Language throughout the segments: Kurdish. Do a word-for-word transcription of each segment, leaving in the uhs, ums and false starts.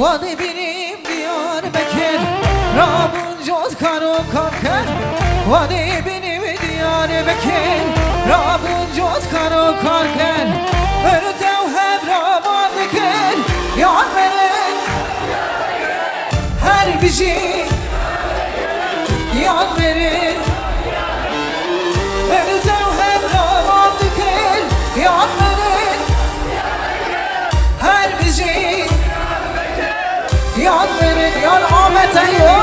Wadê bînîm Diyarbekir, rabûn cot kar û kar kir. Wadê bînîm Diyarbekir, rabûn cot kar û kar kir. Mir û tew hev raman dikir, yan mirin. Her bijî, yan mirin. Mir û tew hev raman dikir, yan mirin. Her bijî, yan mirin, yan Amed Eyo.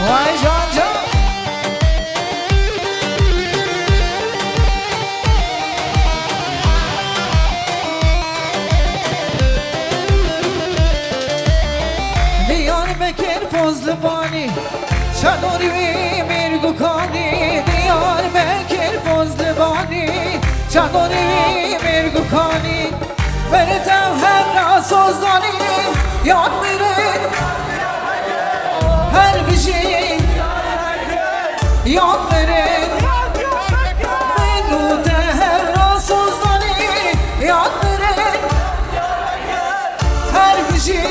Vay can can. Diyarbekir Fozlibanî, çadorî wî Mêrgukanî. Diyarbekir Fozlibanî, çadorî wî Mêrgukanî. Beri tev hev ra sozdanî, yan mirin. Her bijî, yan mirin. Min û te hev ra sozdanî, yan mirin. Her bijî,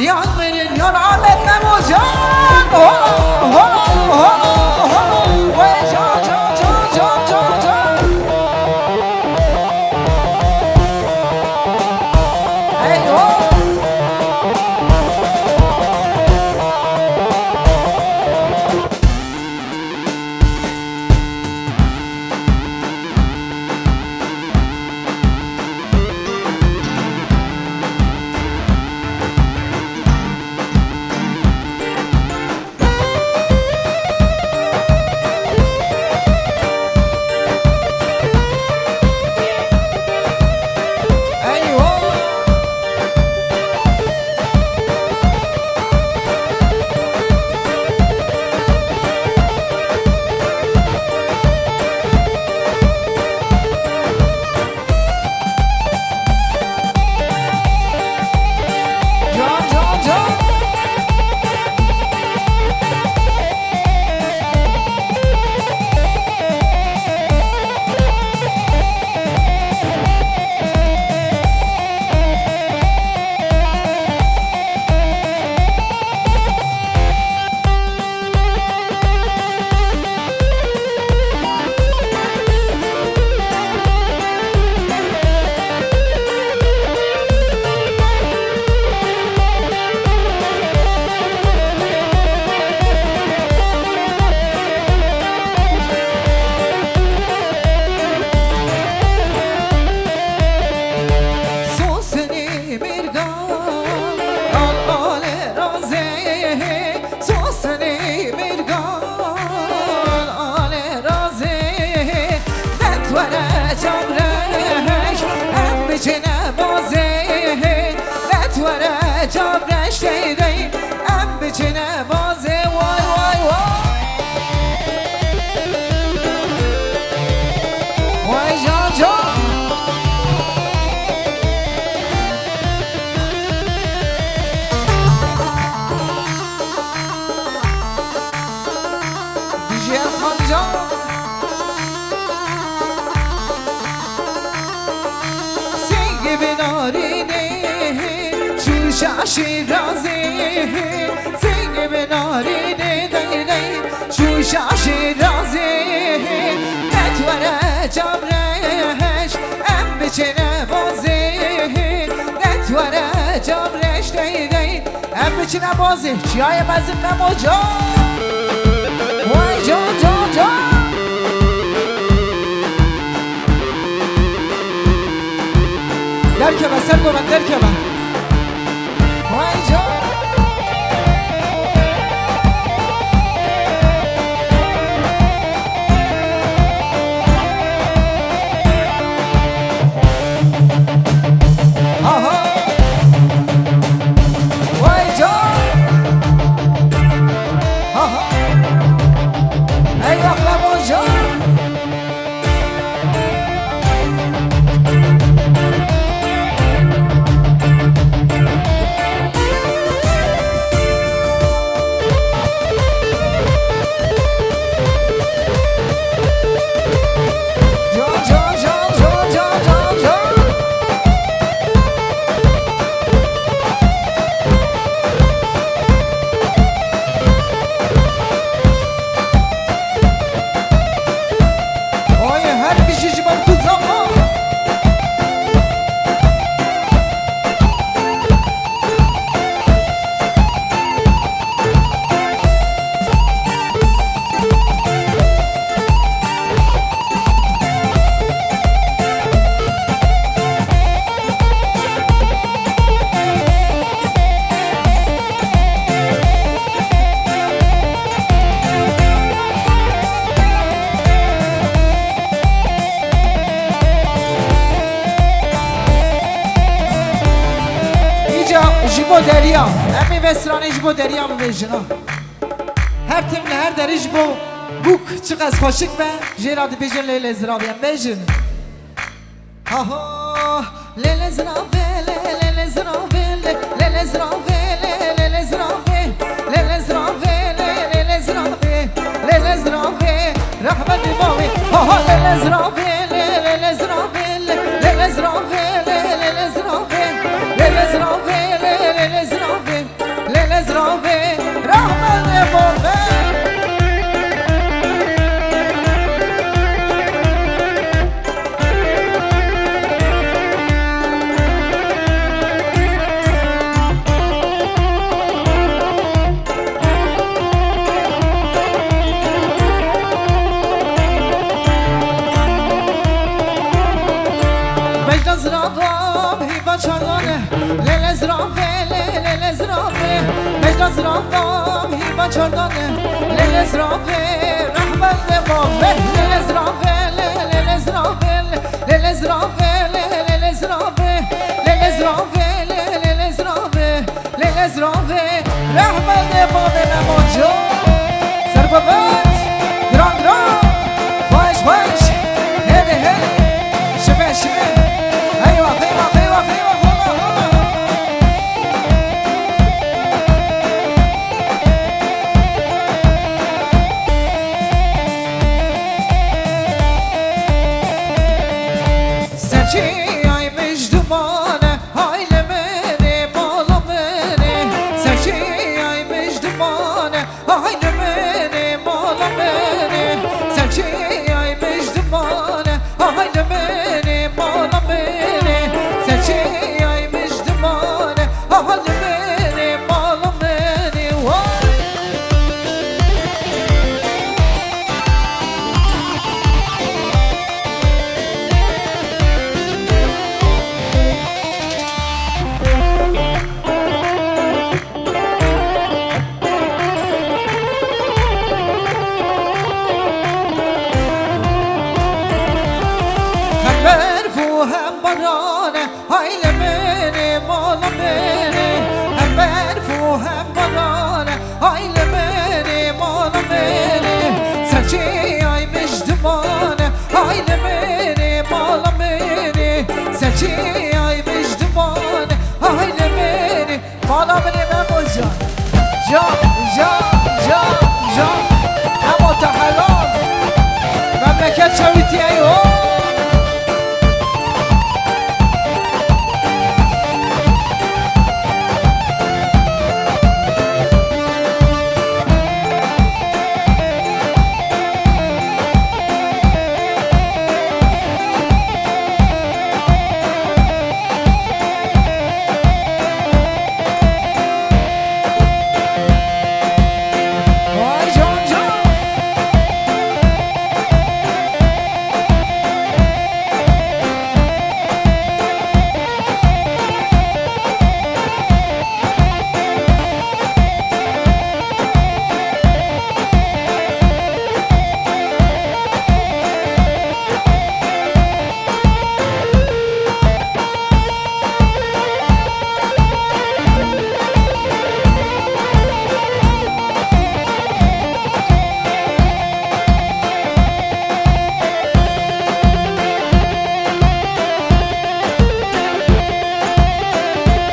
yan mirin, yan Amed Memo can. Ho, ho, ho, ho. Wey can, can, can. Hey, ho. Eyvallah. Can, can, can. Sosenê mêrgan, ale razê. Sosenê mêrgan, ale razê. Netwere camreş, em biçine bazê. Netwere camreş dey dey, em biçine bazê. Vay, vay, vay. Vay can can. Dijî Erxan can. Singê bi narînê, şûşa şîrazê. Singê bi narînê dey dey, şûşa şîrazê. Netwere camreş, em biçine bazê. Netwere camreş dey dey. Em biçine bazê, çiyayê mezin Memo can. Vay can, can, can. Derkeve, ser govend, derkeve. Vay can. Aha. Vay can. Aha. Eyvah lan hocam. Vê stranê ji bo derya bibêjin, ha. Her tim li her derê ji bo bûk çiqas xweşik be, jê re dibêjin lê lê ziravê em bêjin. Ha ha, lê lê ziravê, lê, lê lê ziravê, lê, lê lê ziravê, lê, lê lê ziravê, lê lê ziravê, lê, lê lê ziravê, lê lê ziravê, rehmetê bavê. Ha ha, lê lê ziravê, lê, lê lê ziravê, lê, lê lê ziravê, lê, lê lê ziravê, lê lê ziravê, lê, lê lê ziravê. Lê lê ziravê, rehmetê bavê. Mecda ziravam hîva çardane. Lê lê ziravê, lê, lê lê ziravê. Mecda ziravam hîva çardane. Lê lê ziravê, rehmetê bavê. Lê lê ziravê, lê, lê lê ziravê, lê, lê lê ziravê, lê, lê lê ziravê. Lê lê ziravê, lê, lê lê ziravê. Lê lê ziravê, rehmetê bavê Memo can. Serbixwe, giran giran, xweş xweş, hêdê hê, şive şive. Eywa, eywa, eywa, eywa, hola, hola. Serçeyay Mijduman e, haylê min ê, mala min ê. Serçeyay Mijduman e, haylê min ê, mala min ê. Serçeyay Mijduman e, haylê min ê, mala min ê. Serçeyay Mijduman e, haylê min ê, mala min ê. Way! Hem berf û hem baran e, haylê min ê, mala min ê. Hem berf û hem baran e, haylê min ê, mala min ê. Serçeyay Mijduman e, haylê min ê, mala min ê. Serçeyay Mijduman e, haylê min ê, mala min ê. Memo can. Can, can, can, can. Memo te helal. Memleket çewitî ey ho. Vay can can.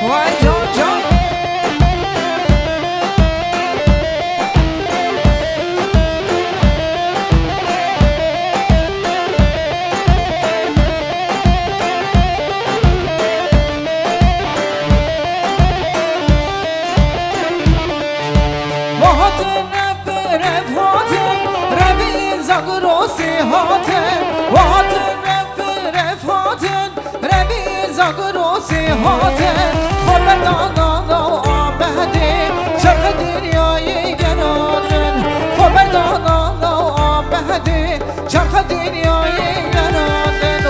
Vay can can. Vahatin ev rev hatin, revî Zagrosê hatin. Vahatin ev rev hatin, revî Zagrosê hatin. Xwe berdana nav Amedê, çerxê dinyayê geran min. Xwe berdana nav Amedê, çerxê dinyayê geran min.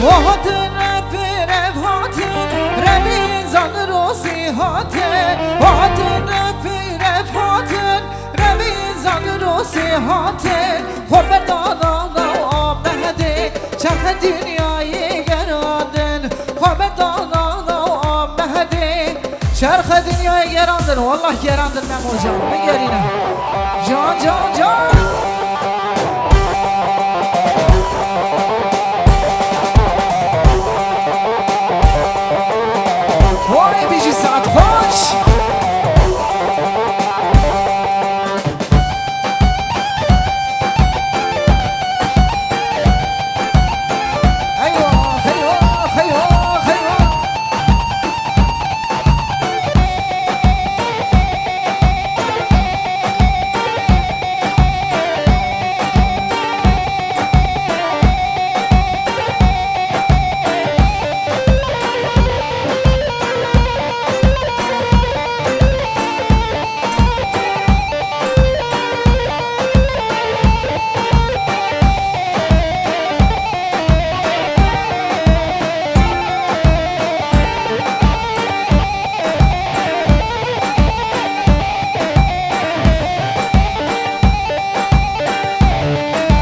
Hatin rev rev hatin, revîn zanrosî hatin. Hatin rev rev hatin, revîn zanrosî hatin. Xwe berdana nav Amedê, çerxe dinyayê gerandin. Xwe berdana nav Amedê, çerxe dinyayê gerandin. Wallah gerandin Memo can. Bigerîne. Can, can, can. Vay, bijî saet xweş. Eyvah, eyvah, eyvah, eyvah.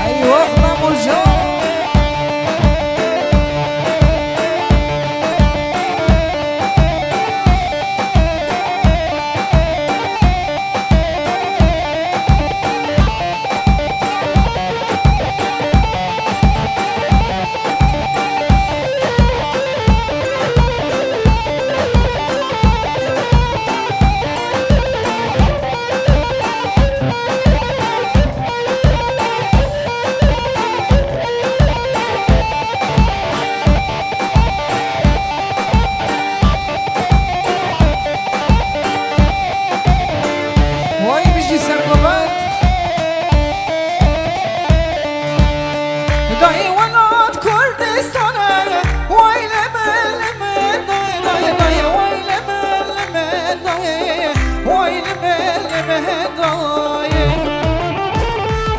Eyvah Memurcan. Vay bijî sergovend. Dayê welat Kurdistan e, way leme leme, dayê, dayê, dayê, way leme leme, dayê, way leme leme, dayê.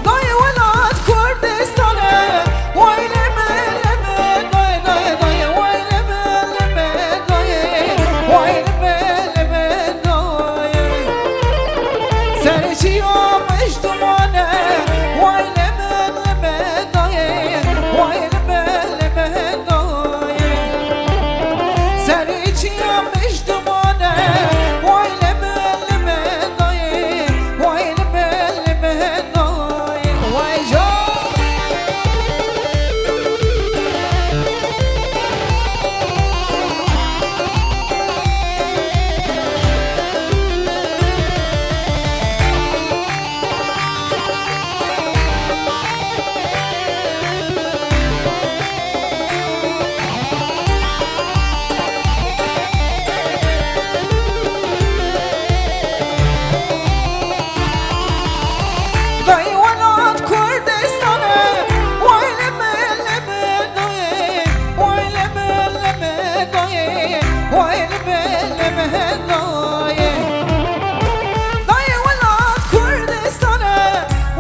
Dayê welat Kurdistan e, way leme leme, dayê, dayê, dayê, way leme leme, dayê, way leme leme, dayê. Serê çiya mij duman e, way leme leme, dayê, way leme leme, dayê. Serê çiya mij duman e, way leme leme, dayê, way leme leme, dayê. Way can. Dayê welat Kurdistan e, way leme leme, dayê, way leme leme, dayê, way leme leme, dayê. Dayê welat Kurdistan e,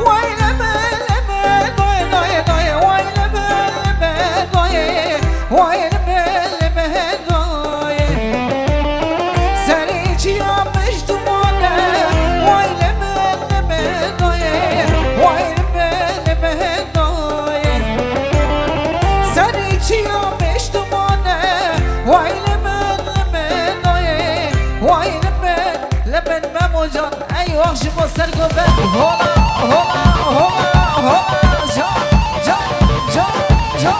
way leme leme, dayê, dayê, dayê, way leme leme, dayê, way leme leme, dayê. Serê çiya mij duman e, way leme leme, dayê, way leme leme, dayê. Serê çiya mij duman e, way leme leme, dayê, way leme leme, Memo can. Eyvah ji bo sergovend. Hola, hola, hola, hola. Can, can, can, can.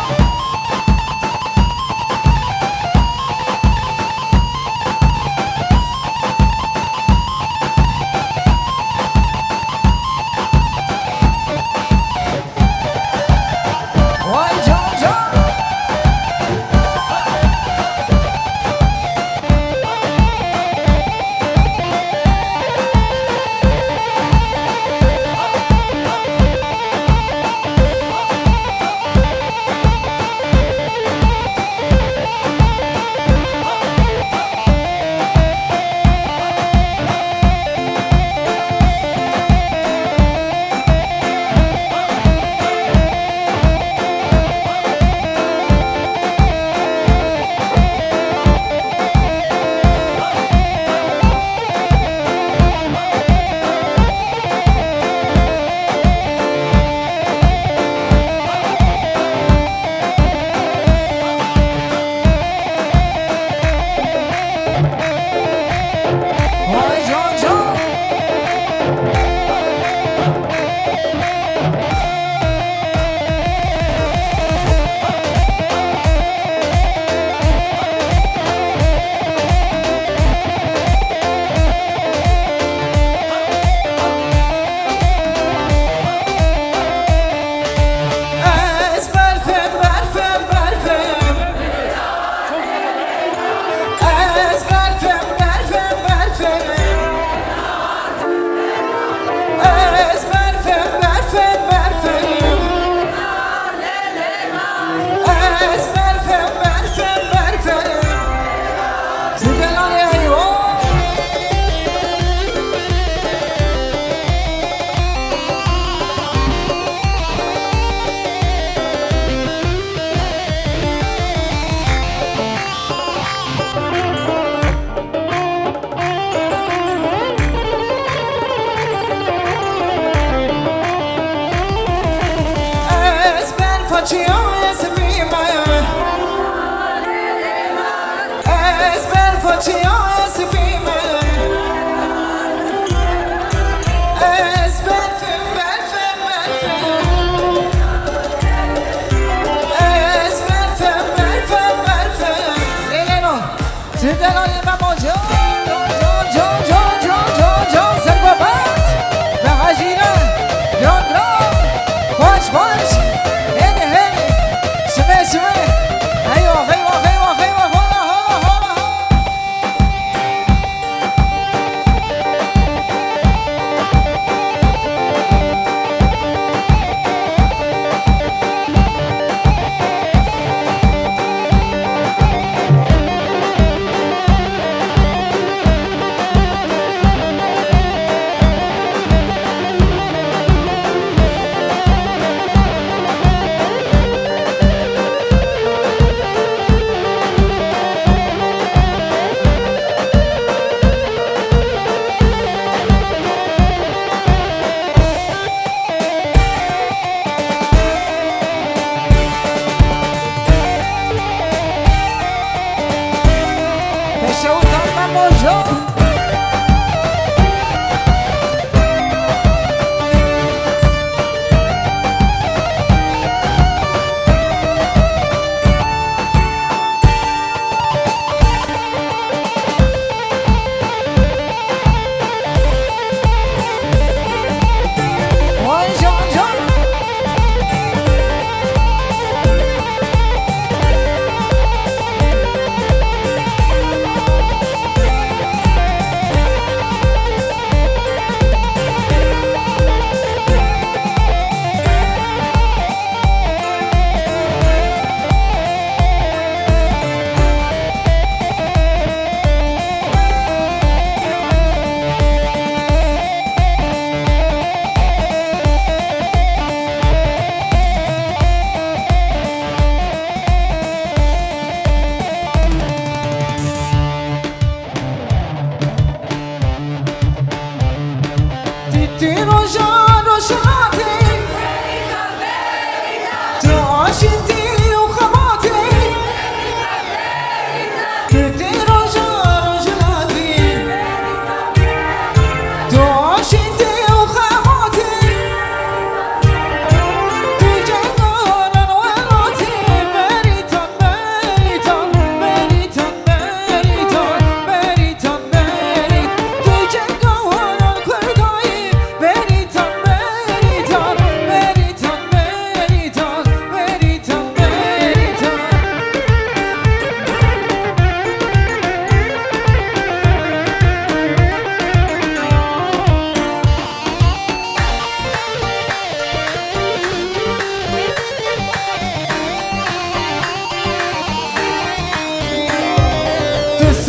Vay can can.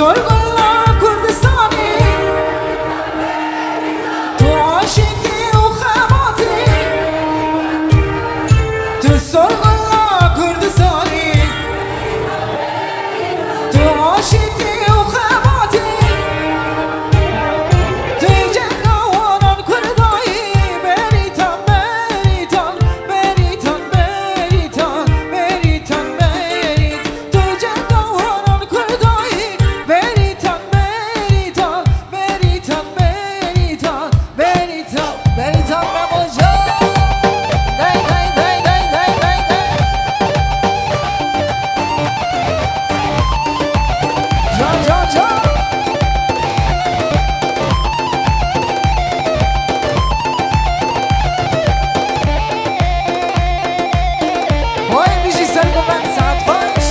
Sorgula Kurdistanê, tu aşîqî û xebatî. Tu sorgula Kurdistanê, tu aşîqî û xebatî. Tu cenga wanan Kurdayî, Bêrîtan, Bêrîtan, Bêrîtan, Bêrîtan, Bêrîtan, Bêrîtan. Tu cenga wanan Kurdayî, Bêrîtan, Bêrîtan, Bêrîtan, Bêrîtan, Bêrîtan, Bêrîtan Memocan. Dey, dey, dey. Can, can, can. Vay bijî, ser ku ben saet xweş.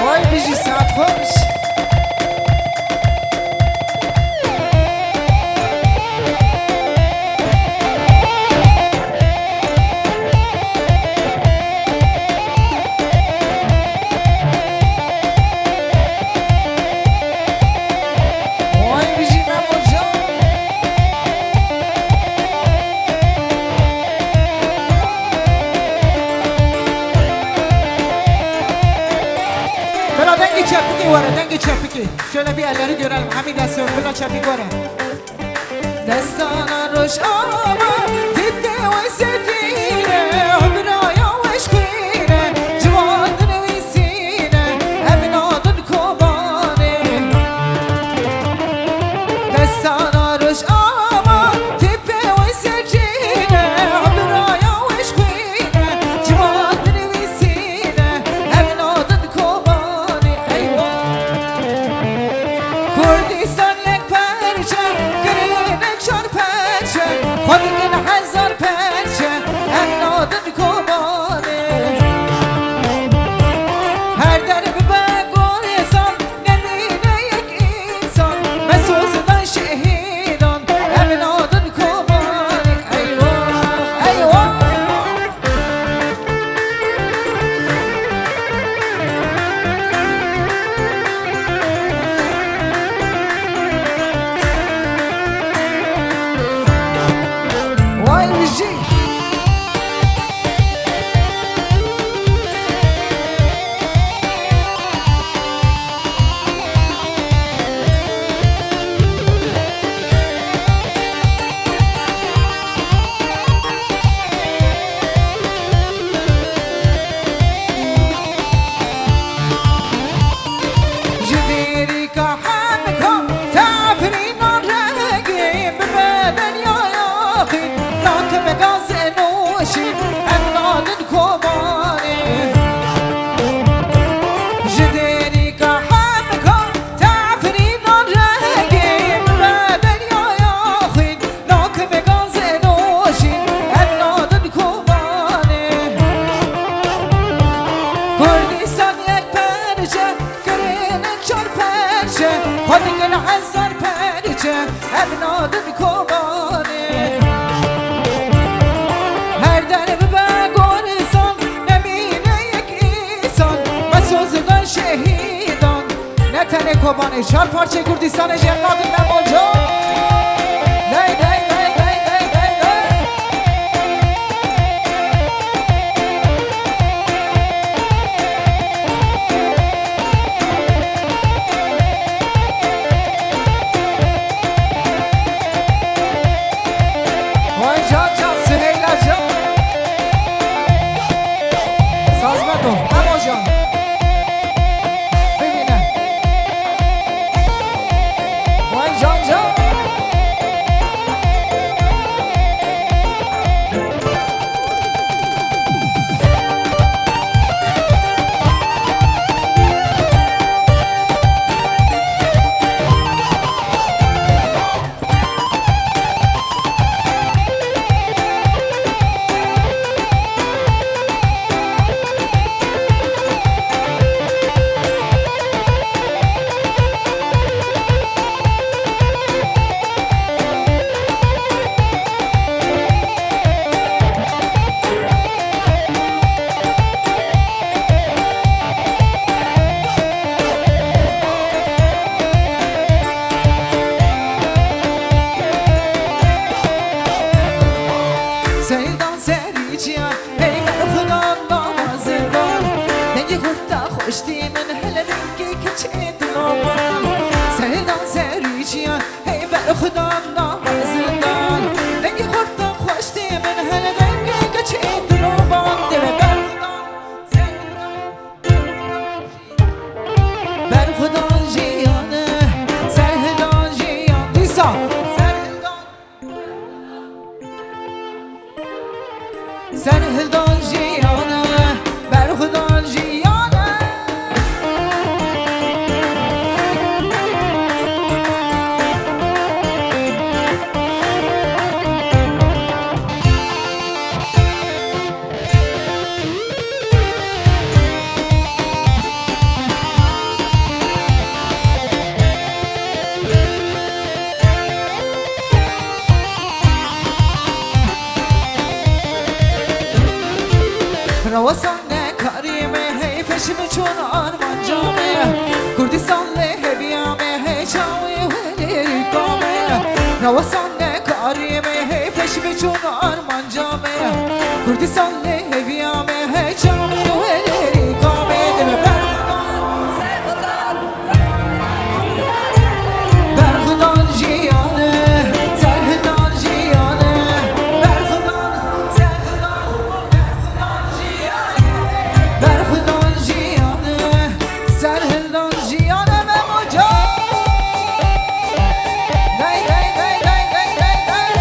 Vay bijî, saet xweş. Vay bijî Memo can. Bela dengê çepikê were, dengê çepikê. Şöyle bir elleri görelim. Hemî destê were, bela çepik were. Destana Rojava, dîpê wê zerrîne, hubraya wê şxwîne, ciwan dinivîsîne, em nadin Kobanê. Destana Rojava, dîpê wê zerrîne, hubraya wê şxwîne, ciwan dinivîsîne, em nadin Kobanê. Eywa! Kurdistan yek perçe, kirine çar perçe, xwe dikin hezar perçe, em nadin Kobanê. Her der bibe goristan, nemîne yek însan, me soz dan şehîdan, em nadin Kobanê. Eywa, eywa! Vay bijî. Ji vêrîka hemika tefrînan rengê bibe deryaya xîn, nakim gazê nûşîn, em nadin Kobanê. Ji dêrîka hemika tefrînan rengê bibe deryaya xwîn, nakim gazê nûşîn, em nadin Kobanê. Kurdistan yek perçe, kirine çar perçe, xwe dikin hezar perçe, em nadin Kobanê. Her der bibe goristan, nemîne yek însan, me soz dan şehîdan. Ne tenê Kobanê, çar parçeyê Kurdistanê jî em nadin Memo can. Dey, dey, dey. Vay can can, Süheyla can. Sazmeto, Memo can. Bimîne. Vay can can. Wasan ne karî me hey peşî biçûn armanca me. Kurdistan lê heviya me hey çawê welêrîka me. Rawasan ne karî me hey peşî biçûn armanca me. Kurdistan lê heviya me hey çawê welêrîka me. Deme ber Berxudan jiyane, serhildan jiyane, berxudan, serhildan, berxudan jiyane, berxudan jiyane, serhildan jiyane Memo can. Dey, dey, dey, dey, dey, dey, dey.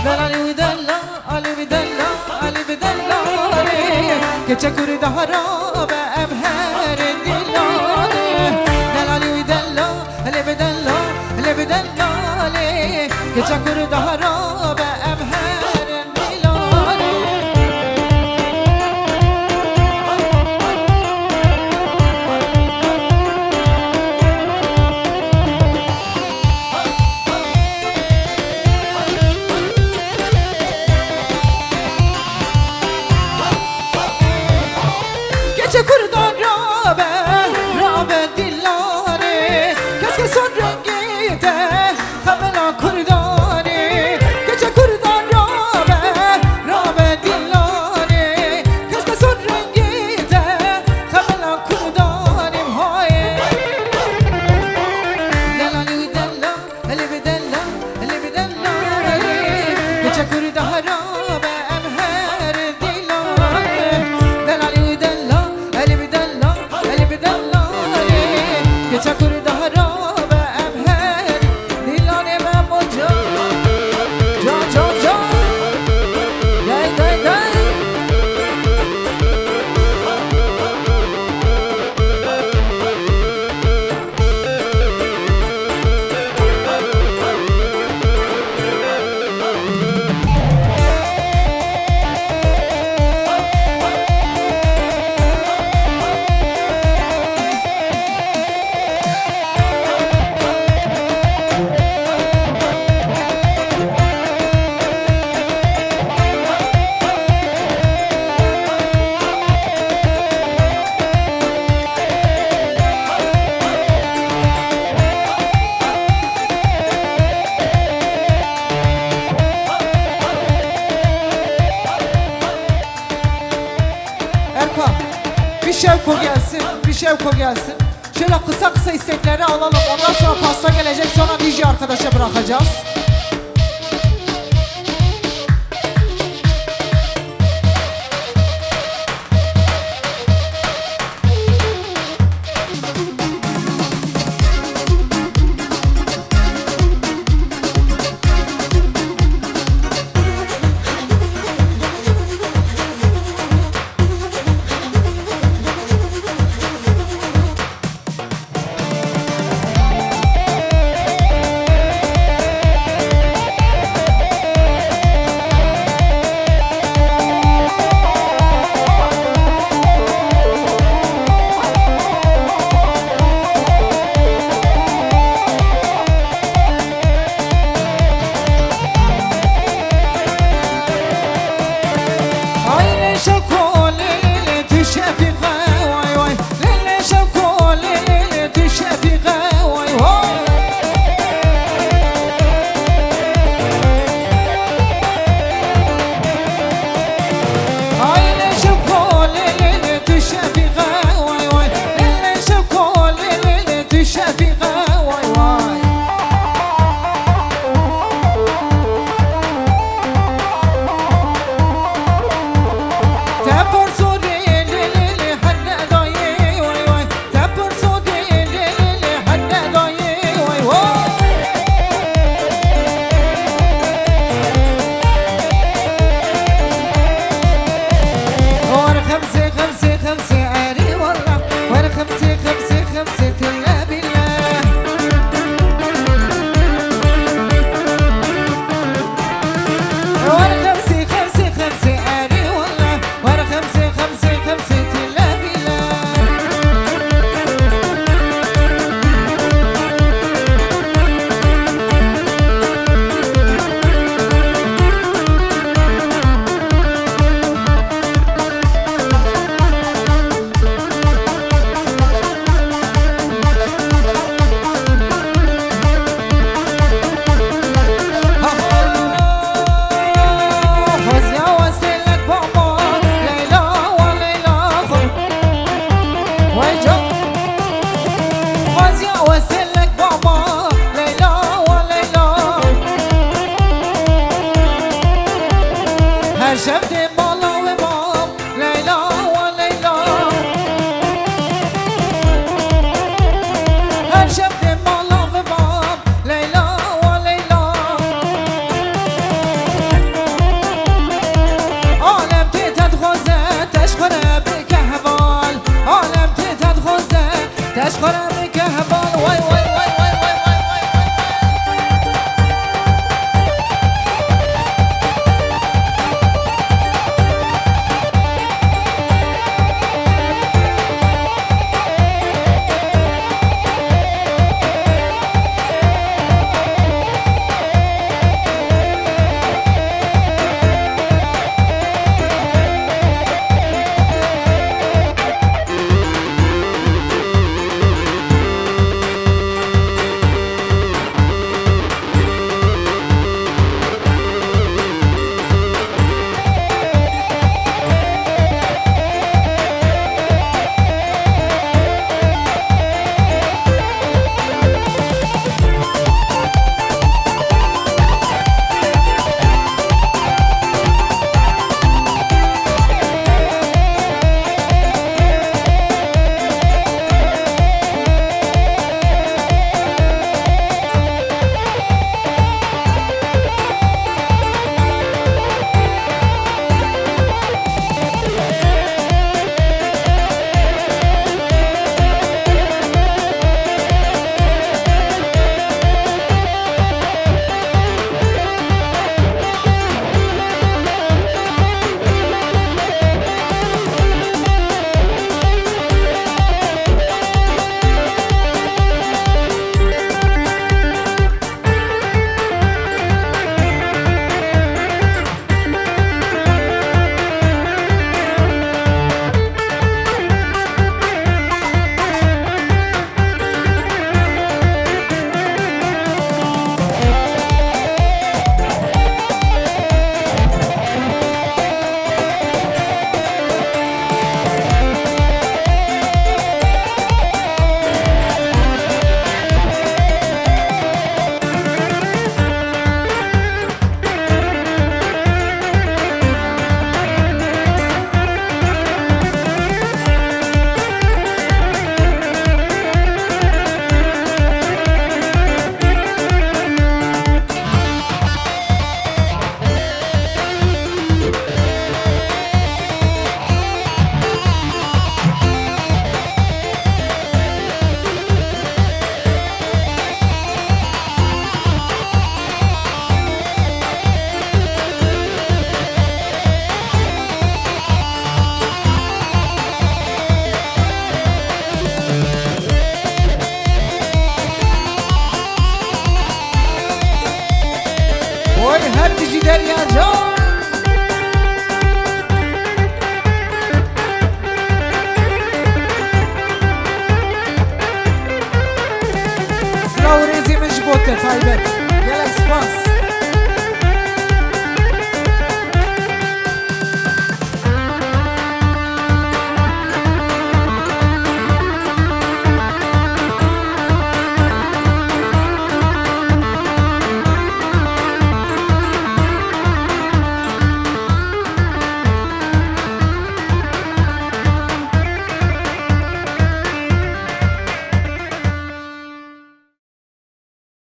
Delalî wî dela, alî wî dela, alî wî dela, alî. Keçe kurî dahara be em herin dîlanê. Delalî wî dela, alî wî dela, alî wî dela, alî. Keçe kurî dahara be em herin dîlanê. Keçe kurdan rabe, rabe dilane. Kes kes son rengî te, xemela kurdane. Keçe kurdan rabe, rabe dilane. Kes kes son rengî te, xemela kurdane. Haye. Delalî dela, Elê bi dela, elê bi dela, elê. Keçe kurî dahara be em her dîlanê. Delalî wî dela, elê bi dela, elê bi dela, elê. Keçe kurî dahara be em her dîlanê me moca. Can, can, can. Dey, dey, dey. Erkan, bir Şevko gelsin, bir Şevko gelsin. Şöyle kısa kısa istekleri alalım. Ondan sonra pasta gelecek, sonra D J arkadaşa bırakacağız. Kara